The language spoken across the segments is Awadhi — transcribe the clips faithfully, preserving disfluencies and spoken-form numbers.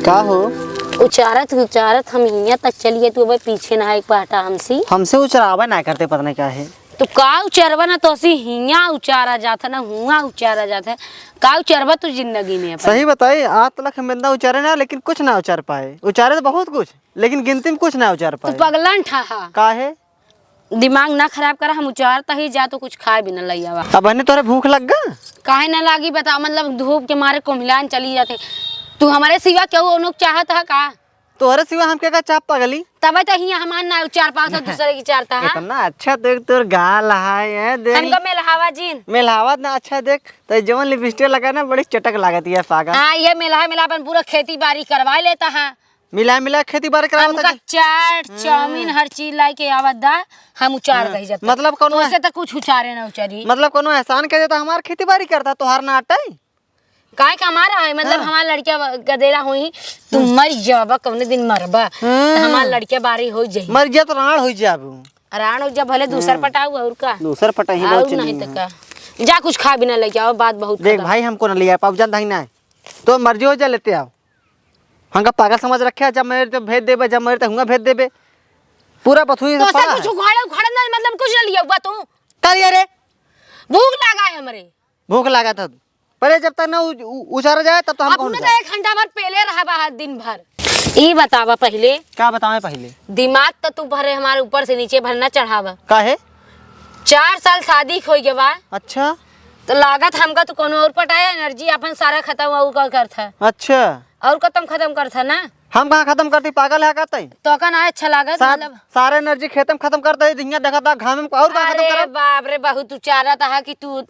का हो? उचारत उचारत हम हियाँ तक चलिए, तू अबे पीछे ना एक पाटा हमसे। हमसे उचरावे ना करते, पता नहीं का है। तू का उचरवा ना, तोसी हियाँ उचारा जात है ना हुआँ उचारा जात है। का उचरवा तू जिंदगी में अपन? सही बताई, आज तलक हम इतना उचारे ना, लेकिन कुछ ना उचार पाए। उचारे तो बहुत कुछ, लेकिन गिनती में कुछ ना उचार तू पाए। पगलन ठा हा। का है? दिमाग ना खराब करा, हम उचारता ही जा तो कुछ खाए भी ना लई आवा। अब हने तोरे भूख लग गा? काहे ना लागी बताओ, मतलब धूप के मारे कोम्हिलान चली जाते। तू हमरे सिवा केहू औनो चाहत हा का? तोहरे सिवा हम के का चाप पगली? तबे तो हियाँ हमार ना उचार पावत ह, दूसरे की चारता हा। इतना अच्छा देख तोर गाल है, ये देख। हमका मेलहावा जिन। मेलहावा ना अच्छा देख, तो जवन लिपस्टिक लगा ना बड़ी चटक लागत है पागल। हाँ, ये मेलहा मेलहा अपन पूरा खेती बारी करवा लेता हा। मिला मिला खेती बारी करावत हमका है। चाट, हम्म। चाउमीन, हर चीज लाई के आवत दा, हम उचार हाँ। दही जाता। मतलब कौनो वैसे तो कुछ उचारे ना उचारी। मतलब कौनो एहसान के देता, हमार खेती बारी करता, तोहार ना अटाई? काहे का हमारा है, मतलब हाँ। हमार लड़किया ब-, गदेला होई, तू हम्म। मर जाबा, कौने दिन मरबा, तो हम्म। हमार लड़किया बारी हो जाई। मर जा तो राण हो जाबू। राण हो जा, भले दूसर हम्म। पटाऊ और का? दूसर पटाई और बहुत नहीं चली तो है। का? जा कुछ खा भी ना लेके आओ, बात बहुत देख खराब। भाई, हमको ना ले आ पाओ, जान दही ना है। तो मर्जी हो जा लेते आओ। हमका पागल समझ रखे है, जब मेरे तो भेज देबे, जब मेरे तो हुआ भेज देबे। पूरा बथुई तो से सब पड़ा कुछ है। उखाड़े, उखाड़े ना, मतलब कुछ ना लिया हुआ तू। का लिया रे? भूख लगा है हमरे। भूख लगा था। पहले जब तक ना उ-, उ-, उचारा जाए तब तो हम अपने कहूँ तो जा। एक घंटा भर पहले रहा बाहर दिन भर। ई बतावा पहले। का बतावे पहले? दिमाग तो तू भरे हमारे ऊपर से नीचे भर ना चढ़ावा। काहे? चार साल शादी हो गया बा। अच्छा। तो लागत हमका तो कोनो और पटाया, एनर्जी अपन सारा खत्म और का करत है। अच्छा। और खत्म, खत्म करत है ना। हम कहाँ खत्म करती, पागल है का तई? तो का ना अच्छा लागत, साथ, मतलब सारे एनर्जी खेते में खत्म करता है, हियाँ देखा था घाम में और कहाँ खत्म अरे करब? बाप रे, बहुत उचारत है कि तू,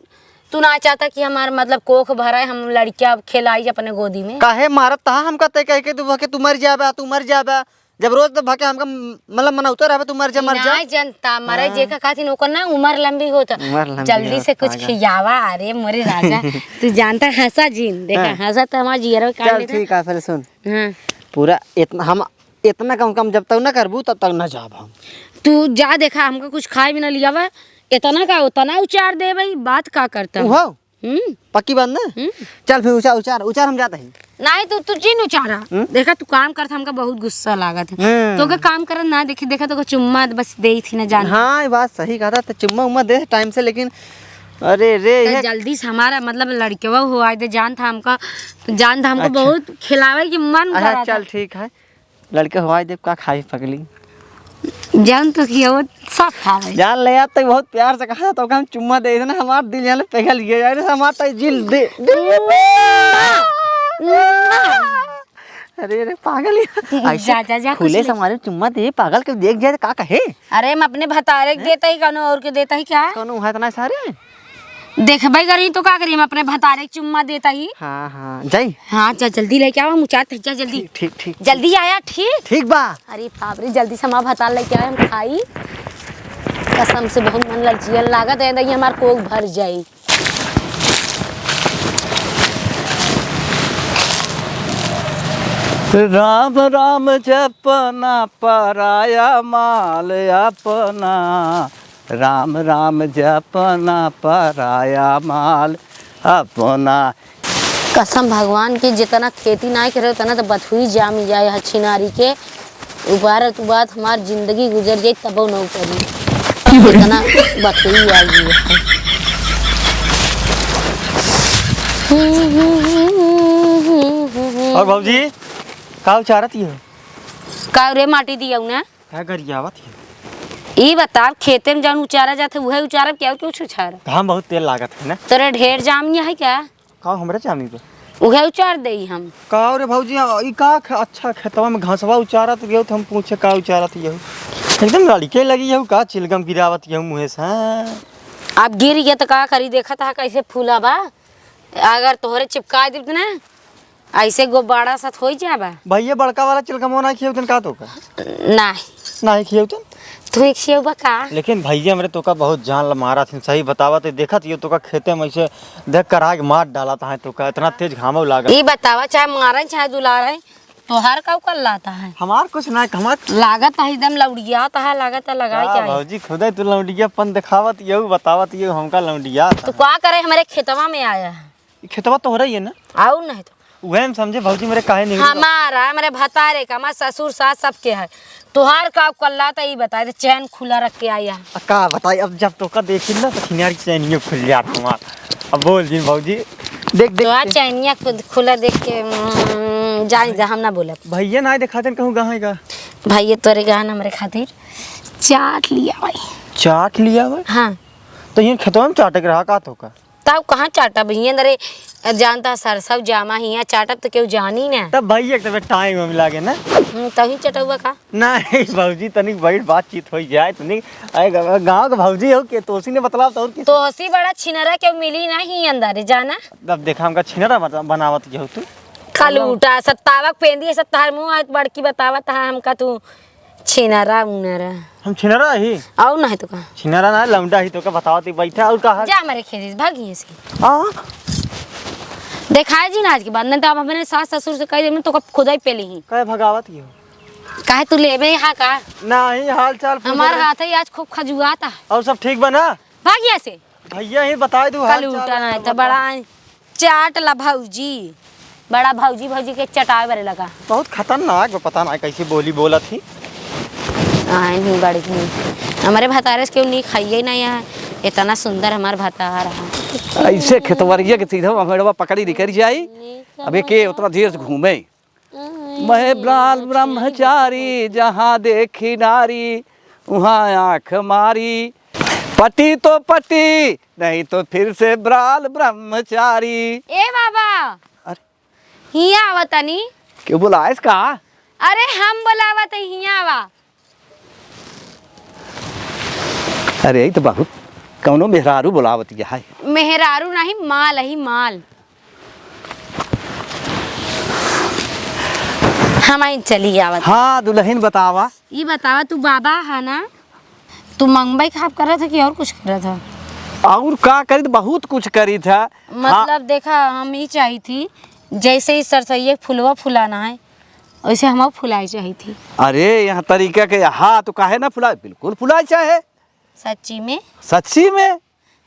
तू ना चाहता कि हमार मतलब कोख भराए, हम लड़किया खेलाई अपने गोदी में। काहे मारत तहा हमका तय कह के तू भके तू मर जाबा, तू मर जाबा। जब रोज तो भके हमका म-, मतलब मनौते रहबे तू मर जा, मर जा। ना जनता मरे हाँ। जेका खातिर ओकर ना उमर लंबी होत। उमर लंबी जल्दी होत, से कुछ पागल। खियावा, अरे मोरे राजा। तू जानता हंसा जिन, देखा हाँ। हंसा तो हमार जियरवा काट चल लेता। ठीक है, फिर सुन। हाँ। पूरा इतना हम, इतना कम कम जब तक ना करबू तब तक ना जाब हम। तू जा देखा, हमका कुछ खाए भी ना लियावा, इतना का उतना उचार दे भाई, बात का करता? उहो? हम्म। पक्की बात ना? हम्म। चल फिर उचार, उचार, उचार हम जाता ही। नहीं तू, तू जिन उचारा। हम्म। देखा तू काम करत हमका बहुत गुस्सा लागत है। हम्म। तो के काम करत ना देखी, देखा तो के चुम्मा बस दे थी ना जान। हाँ, ये बात सही कहा था, तो चुम्मा उम्मा दे टाइम से, लेकिन अरे रे, तो ये जल्दी से हमारा मतलब लड़केवा हो आए दे, जान था हमका, जान था हमको अच्छा। बहुत खिलावे की मन अच्छा, करा था। चल ठीक है। लड़के हवाई देव का खाई पगली। जान तो किया वो सब खावे। जान ले यार, तो बहुत प्यार से कहा तो हम चुम्मा दे देना, हमार दिल जाने पिघल गया यार, हमार तो दिल दे, दिल। अरे, अरे, पागल है। ऐसे जा, जा, जा, कुछ खुले नहीं। से हमारे चुम्मा दे, पागल के देख जाए तो का कहे? अरे, हम अपने भतारे के देता ही, कौनो और के देता ही क्या? कौनो है इतना सारे? देखबे करी तो का करी, हम अपने भतारे के चुम्मा देता ही। हाँ, हाँ, जाई। हाँ, जा जल्दी लेके आवा, हम उचार थक जा जल्दी। ठीक, ठीक, ठीक। जल्दी आया, ठीक? ठीक बा। अरे बाप रे, जल्दी से हमार भतार लेके आया, हम खाई। कसम से बहुत मन ललचियन लागत है, दही हमार कोख भर जाई। राम राम जपना पराया माल अपना, राम राम जपना पराया माल अपना। कसम भगवान की, जितना खेती नाई करे, उतना तो बथुई जाम जाए है छिनारी के। उबारत उबारत हमार जिंदगी गुजर जाई, तबो न उतरी। इतना बथुई आ गई है। और भौजी, का उचारत ही हो? का रे, माटी दिया ना? का गरियावत है? ई बताव, खेते में जौन उचारा जात है, उहे उचारब कि और कुछ उचारब? घाम बहुत तेज लागत है ना? तोरे ढेर जामिया है क्या? का हमरे जामी बा? उहे उचार देई हम। का रे भौजी, ई का ख-, अच्छा खेतवा में घासवा उचारत गयो, तो हम पूछे का उचारत यहू? एकदम लड़के लगी यहू, का चिलगम गिरावत यहू मुँहे से, हाँ? अब गिर गया तो का करी, देखत हा कैसे फूला बा। अगर तोहरे चिपका देब ना, ऐसे गुब्बारा साथ होई जाबा। भैया, बड़का वाला चिलगमवा ना खियौतन का तोका? नाही। नाही खियौतन? तू ही खियौबा का? लेकिन भैया, हमरे तोका बहुत जान ल मारा थी, सही बतावा, ते देखत यो तोका खेते में ऐसे देख कर आग मार डाला था तोका, इतना तेज घामो लागल। ई बतावा, चाहे मारे, चाहे दुलारे, तोहार का कर लाता है? हमार कुछ ना, हमार लागत है एकदम लौड़ियात है, लागत है लगाए का क्या है? भौजी, खुदे तू लौंडियापन दिखावत यहू, बतावत यहू, हमका लौंडियात तू है। का करे हमरे खेतवा में आया है? ई खेतवा तोहरा ही है ना? आऊ नहीं तो। उहे हम समझे भौजी मेरे काहे नहीं। हमारा, मेरे भतारे का, हमार ससुर सास सबके है। तोहार का कल्ला त ई बताए दे, चैन खुला रख के आया। आ, का बताई, अब जब तोका देखी ना तो छिनार की चैनियो खुल जात हमार। अब बोल दिन भौजी, देख देख तोहार के। चैनिया खुद खुला देख के, उम्म, जान जा, हम ना बोलब। भैया ना दिखाते कहूँ कहाँ है का? भैया तोरे गहन हमरे खातिर चाट लिया भाई। चाट लिया भाई? हाँ। तो ये खेतवा में चाटे के रहा का तोका? तब कहाँ चाटब? हियाँ दरे जानता सरसव जामा हियाँ चाटब त केहू जानी ना। तब भाई एक तबे टाइम हम लागे ना। हम्म, तभी चटौआ का? नहीं भौजी, तनिक बैठ बातचीत हो जाए, तनिक। अरे ग-, गाँव के भौजी हो के, तोसी ने बतलाव तो और की? तोसी बड़ा छिनरा केहू मिली ना ही अंदर, जाना? अब देखा हमका छिनरा बता-, बनावत के हो तू। कलूटा, सत्तावक पेंदी, सत्तार मुँह आत बड़की बतावत है हमका तू। छिनरा उनरा। हम छिनरा ही? और ना है तो का? छिनरा ना, लौंडा ही तो का बतावत ही बैठा और कहा? जा हमारे खेत से, भाग यहाँ से। आ? देखाए जी ना आज के बाद, नहीं तो आप अपने सास ससुर से कह देना तो खुदा ही पेली ही। काहे भगावत की हो? काहे तू लेबे हा का? नहीं, हाल चाल पूछ हमार रहे। हाथ है आज खूब खजुआता। और सब ठीक बा ना? भाग यहाँ से। भैया ही बताए दू हाल चाल कलूटा ना है तो बता। बड़ा चाट ला भौजी, बड़ा भौजी, भौजी के चटावे बरे लगा। बहुत खतरनाक बा, पता ना कैसे बोली बोलत ही। आए नहीं बड़की, हमारे भतारे से केहू नहीं खाइए ना यहाँ, इतना सुंदर हमार भतार है। ऐसे खेतवरिया के सीधा मेड़वा पकड़ी निकल जाई। अबे के उतना देर से घूमे। मैं ब्राल ब्रह्मचारी, जहाँ देखी नारी, वहाँ आँख मारी। पटी तो पटी, नहीं तो फिर से ब्राल ब्रह्मचारी। ए बाबा, अरे। हियाँ आवा तनी। क्यों बुलाएस का? अरे हम बुलावा त हियाँ आवा। अरे, ई त बहुत कौनो मेहरारू बुलावत है। मेहरारू नहीं, माल ही माल। हम आई चली आवत। हाँ, दुल्हन बतावा। ई बतावा, तू बाबा है ना? तू मंगबई खाब करत है कि और कुछ करत है? और का करी, त बहुत कुछ करी था। मतलब, हाँ। देखा, हम ई चाही थी, जैसे ही सरसैया के फुलवा फुलाना है, वैसे हम फुलाई चाही थी। अरे, यहाँ तरीका के, हाँ, तो काहे ना फुलाए, बिल्कुल फुलाई चाहे। सच्ची में? सच्ची में।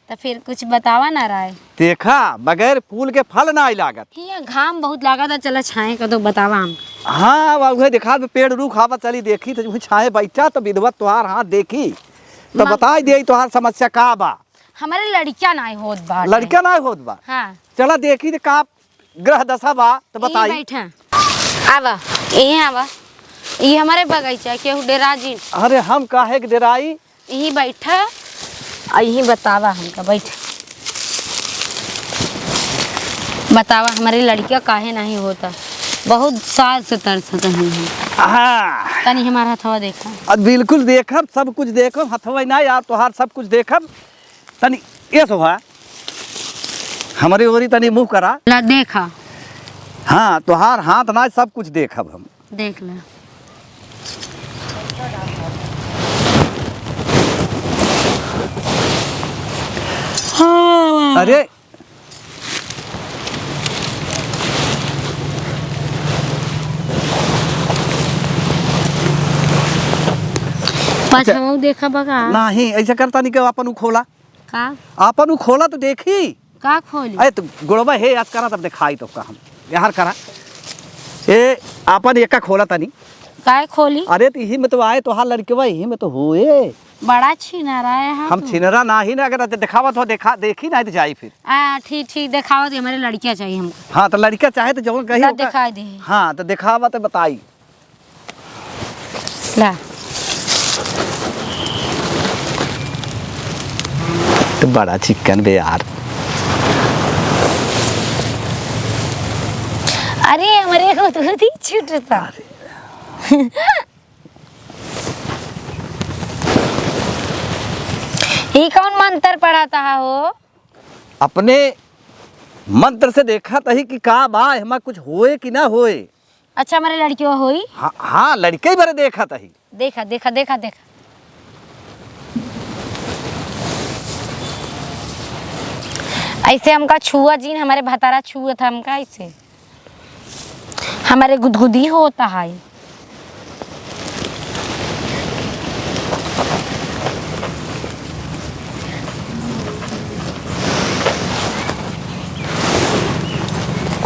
तो फिर कुछ बतावा ना राय। देखा, बगैर फूल के फल ना आई लागत। हियाँ घाम बहुत लागत है, चला छाए का तो बतावा हम। हाँ, अब उहे देखा, पेड़ रूख आवा, चली देखी, तो उहे छाए बैठा, तो विधवा तोहार हाथ देखी, तो मा- बताई दे तोहार समस्या का बा। हमारे लड़किया ना होत बा। लड़किया ना होत बा? हाँ। चला देखी तो का ग्रह दशा बा, तो ई बताई। बैठा। आवा, इहे आवा। ई हमारे बगीचा, केहू डेरा जिन। अरे, हम काहे के डेराई? यहीं बैठा, आ यहीं बतावा हमका, बैठ। बतावा, हमारे लड़किया काहे नहीं होता? बहुत साल से तरसत हई हम। हाँ। तनी हमारा हथवा देखा। अब बिल्कुल देखब, सब कुछ देखब, हथवा ना यार, तोहार सब कुछ देखब। तनी ए शोभा, हमरे ओरी तनी मुँह करा। ला देखा। हाँ, तोहार हाथ ना, सब कुछ देखब हम। देख ले। हाँ। अरे। अच्छा। पछवा देखा बा का? नहीं, ऐसा करता नहीं कि अपन उ खोला। का? आपन उ खोला तो देखी। का खोली? अरे तो गोड़वा हे, आज करा तब देखाई तो का हम। यार करा। ए, आपन एका खोला तनी। काहे खोली? अरे तो इही में तो आए तोहार लड़कवा, इही में तो होए। बड़ा छिनरा है हम तो। छिनरा नाही ना, अगर देखावत हो, देखा, देखी नाही तो जाई फिर। आ, ठीक, ठीक, देखावत है, हमारे लड़किया चाहिए हमको। हाँ, तो लड़किया चाहे तो जवन कही ला ओका। दिखाई दे। हाँ, तो देखावा तो बताई। ला। तो बड़ा चिकन बे यार। अरे, हमरे को तो दी छूटता। ई कौन मंत्र पढ़ता है हो? अपने मंत्र से देखत ही कि का बा, एमा कुछ होए कि ना होए। अच्छा, हमारे लड़कियों होई? हाँ, हाँ, लड़के ही बरे देखत ही। देखा, देखा, देखा, देखा। ऐसे हमका छुआ जिन, हमारे भतारा छुआ था हमका ऐसे। हमारे गुदगुदी होता है।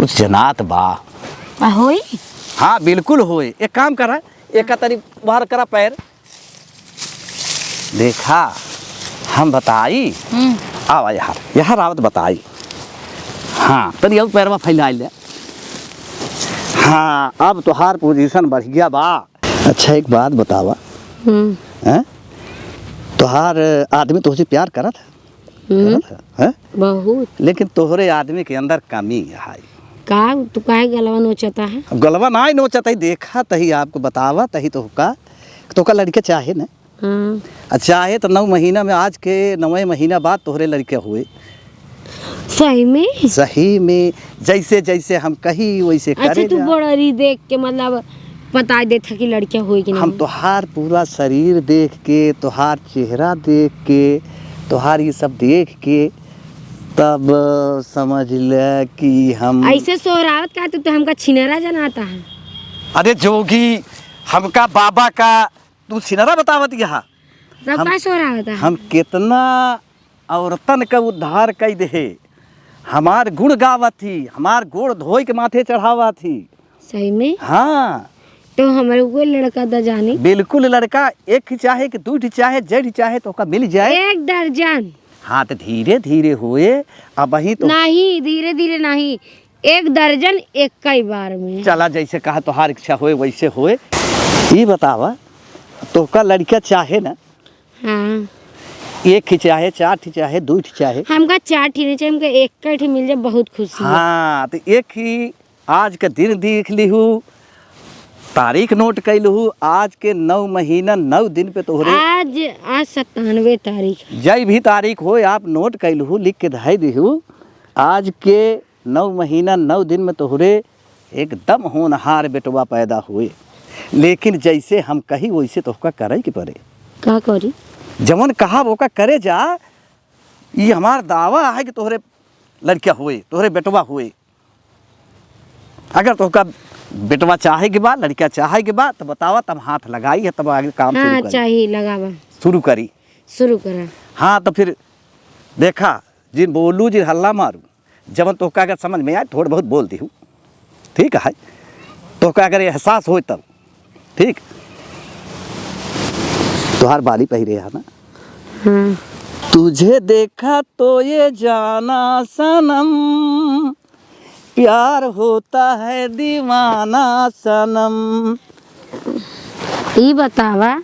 कुछ जनात बा। आ, होई? हाँ, बिल्कुल होई। एक काम करा, एक तनी बाहर करा पैर। देखा, हम बताई। हम्म। आवा यहाँ, यहाँ आवत बताई। हाँ, तनी अब पैरवा फैलाई ले। हाँ, अब तोहार position बढ़िया बा। अच्छा, एक बात बतावा। हम्म। हैं? तोहार आदमी तोहसे प्यार करत है? हम्म। करत है? हैं? बहुत। लेकिन तोहरे आदमी के अंदर कमी है। का? तू काहे गलवा नोचता है? अब गलवा नाहीं नोचत ही, देखत ही, आपको बतावत ही तोहका, तोहका लड़िका चाहे न? हाँ। आ चाहे तो नौ महीना में, आज के नौवे महीना बाद तोहरे लड़िका होए। सही में? सही में, जैसे जैसे हम कही वैसे अच्छा, करे तू जा। बड़री देख के मतलब बता देत है कि लड़िका होए कि हम नहीं? तोहार पूरा शरीर देख के, तोहार चेहरा देख के, तोहार ये सब देख के तब समझ ले कि हम ऐसे सोहरावत का तू तो हमका छिनरा जनाता है। अरे जोगी, हमका बाबा का तू छिनरा बतावत यहाँ। तब हम, का सोहरावत है? हम कितना औरतन का उद्धार कई देहे, हमार गुण गावत ही, हमार गोड़ धोई के माथे चढ़ावत ही। सही में? हाँ। तो हमरे को लड़का द जानी। बिल्कुल लड़का, एक ही चाहे कि दू ही चाहे, जेठ चाहे तो का मिल जाए। एक दर्जन। हाँ, तो धीरे धीरे होए, अब ही तो नहीं, धीरे धीरे नहीं, एक दर्जन एक ही बार में। चला, जैसे कहा तोहार इच्छा होए, वैसे होए। ई बतावा, तोहका लड़का चाहे ना? हाँ। एक ही चाहे, चार ही चाहे, दू ही चाहे? हमका चार ही नहीं चाहे, हमका एक ही मिल जाए, बहुत खुशी है। हाँ, तो एक ही आज के दिन देख लिहू, तारीख नोट कई लिहू, आज के नौ महीना नौ दिन पे तोहरे आज, आज सत्तानवे तारीख है। जय भी तारीख हो, आप नोट कई लिहू, लिख के धई दिहू, आज के नौ महीना नौ दिन में तोहरे एकदम होनहार बेटवा पैदा हुए। लेकिन जैसे हम कही वैसे तोहका करे के पड़े। का करी? जवन कहा ओका करे जा। ई हमार दावा है कि तोहरे लड़का हुए, तोहरे बेटवा हुए। अगर तोहका बेटवा चाहे के बा, लड़का चाहे के बा, तो बतावा, तब हाथ लगाई है, तब आगे काम शुरू हाँ, करी। चाही, लगावा। शुरू करी। शुरू करा। हाँ, तो फिर देखा, जिन बोलू, जिन हल्ला मारू, जवन तोहका अगर समझ में आए, थोड़ बहुत बोल दिहू, ठीक है, तोहका अगर एहसास होए तब, ठीक, तोहार बाली पहिरे है ना? हाँ। तुझे देखा तो ये जाना सनम, प्यार होता है दीवाना सनम। ई बतावा,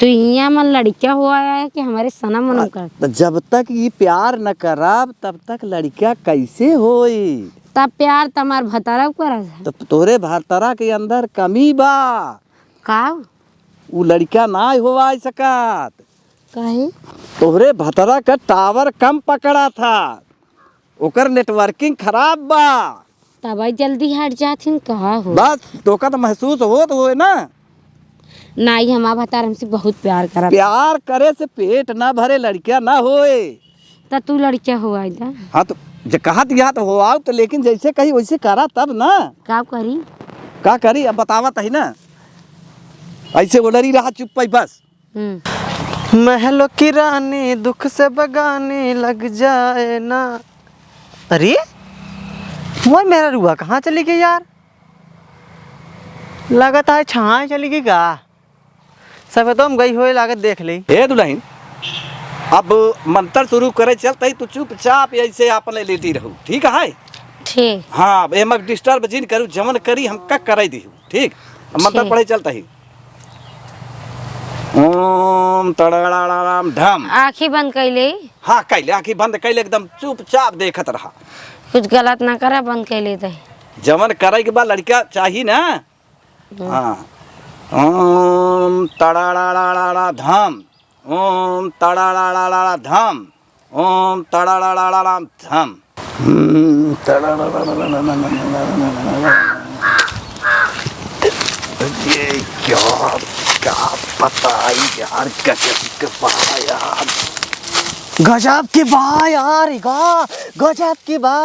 तू हियाँ मन लड़का हुआ है कि हमरे सनम वनम आ, कर? त जब तक ई प्यार न करब, तब तक लड़का कैसे होई? तब प्यार त हमार भतारा करत है। त तोहरे भतारा के अंदर कमी बा। का? उ लड़का ना होवा सकत। काहे? तोहरे भतारा का टावर कम पकड़ा था, ओकर नेटवर्किंग खराब बा। तब आई जल्दी हट जाथिन, कहा हो? बस, तोका तो महसूस होत होए ना। नाई, हमार भतार हमसे बहुत प्यार करत। प्यार करे से पेट ना भरे, लड़का ना होए। त तू लड़का हो आई दा। हाँ, तो जे कहत यहाँ तो हो आओ, तो लेकिन जैसे कही वैसे करा तब ना। का करी? का करी, अब बतावत ही ना। ऐसे ओलरी रहा चुप पाई बस। हम्म। महलों की रानी दुख से बगाने लग जाए ना। अरे, मोर मेहररुआ कहाँ चली गई यार? लगत है छाँय चली गई का? सफेदों में गई होए लागत, देख ले। ए दुलहिन, अब मंतर शुरू करे चलत ही, तू चुपचाप ऐसे आपन लेटी रहू, ठीक है? ठीक। हाँ, एमा disturb जिन करू, जवन करी हमका कराई दिहू। ठीक, अब मंतर ठीक। पढ़े चलत ही। ओम तड़ाड़ाड़ाम ढम। आँखी बंद कइले। हाँ, कइले, आँखी बंद कइले, एकदम चुपचाप देखत रहा। कुछ गलत ना करा, बंद कइले तही। जवन करे के बा, लड़का चाही ना। हम्म। हाँ। ओम तड़ाड़ाड़ाड़ा धम। ओम तड़ाड़ाड़ाड़ा धम। ओम तड़ाड़ाड़ाड़ा धम। हम्म, तड़ाड़ाड़ाड़ा। ये क्या, क्या बताई यार, गजब के बा यार। गजब के बा यार, ई का? गजब के बा।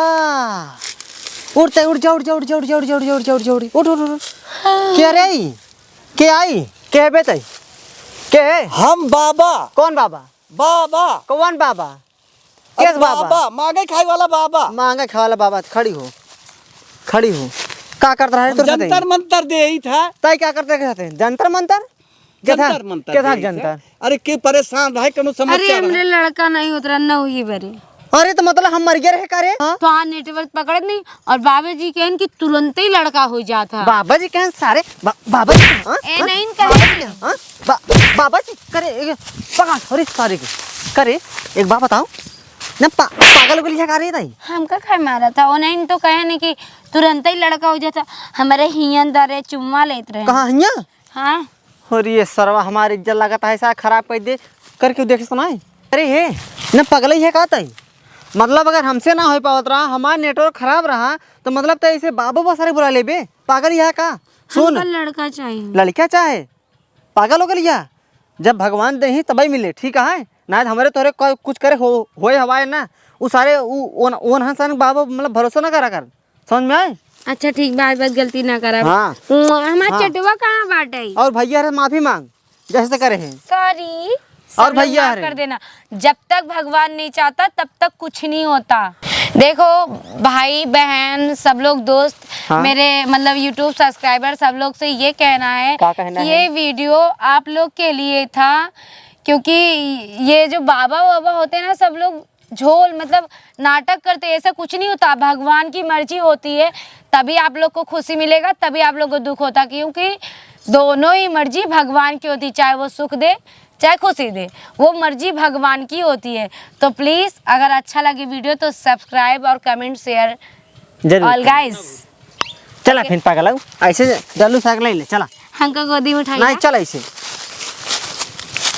उठते, उठ जा, उठ जा, उठ जा। उठ, उठ, उठ। के रे? के आई? के बे तई? के? हम बाबा। कौन बाबा? बाबा। कौन बाबा? अरे केस बाबा? बाबा, मांगे खाए वाला बाबा। मांगे खाए वाला बाबा, खड़ी हो। खड़ी हो। का करत रहा है हम तोर साथे? जंतर मंतर देइत है। तय का करत रहे साथे? जंतर मंतर? केथा? जंतर मंतर केथा देइत है। जंतर? अरे के परेशान रहे, कोनो समस्या अरे, रहे? हमरे लड़का नहीं होत रहा, नौ ही बरे। अरे, तो मतलब हम मर गए रहे का रे? हाँ? तो हाँ, network पकड़त नहीं, और बाबा जी कहन कि तुरंत ही लड़का हो जाता। बाबा जी कहन सारे, बा-, बाबा जी, हाँ? ए, हाँ? नहीं कहे। बाबा जी, हाँ? बा-, बाबा जी, करे, एक, पकड़, अरे सारे के। करे, एक बात बताओ, ना पा-, पागल हो गई है का रे ताई? हमका खाए मारा था, वो नहीं तो कहे नहीं कि तुरंत ही लड़का हो जाता, हमारे हियन दरे चुम्मा लेत रहे। कहाँ हिया? हाँ। अरे ये सरवा हमारी इज्जत लागत है, ऐसा खराब कर दे, कर क्यों देखे सुनाए? अरे हे, न पगलई है का तई? मतलब अगर हमसे ना हो पावत रहा, हमार network खराब रहा, तो मतलब तई ऐसे बाबू बा सारे बुला लेबे? पागल ही है का? सुन। हमका लड़का चाहिए। लड़का चाहे? पागल हो गलिया? जब भगवान देही तबई मिले, ठीक है? ना तो हमरे तोरे को-, कुछ करे हो, होए हवाए ना, उ सारे उ-, ओन-, ओनहन सन बाबू मतलब भरोसा ना करा कर। समझ में आए? अच्छा ठीक बा, आज बाद गलती ना करब। हाँ। हमार हाँ। चटवा कहाँ बाटे? और भैया रे माफी मांग, जैसे करे हैं। Sorry। और सब लोग भैया माफ रे। कर देना। जब तक भगवान नहीं चाहता, तब तक कुछ नहीं होता। देखो भाई बहन, सब लोग दोस्त, हाँ। मेरे मतलब YouTube subscriber, सब लोग से ये कहना है का कहना कि है? ये video आप लोग के लिए था, क्योंकि ये जो बाबा वाबा होते हैं ना, सब लोग झोल, मतलब नाटक करते, ऐसा कुछ नहीं होता। भगवान की मर्जी होती है, तभी आप लोग को खुशी मिलेगा, तभी आप लोग को दुख होता, क्योंकि दोनों ही मर्जी भगवान की होती, चाहे वो सुख दे, चाहे खुशी दे, वो मर्जी भगवान की होती है। तो please, अगर अच्छा लगे video तो subscribe और comment, share जरूर all करें। Guys। चला OK। फिर पागल हो, ऐसे डल्लू साग ले ले, चला। हमका गोदी में उठाई नहीं, ना। चला ऐसे।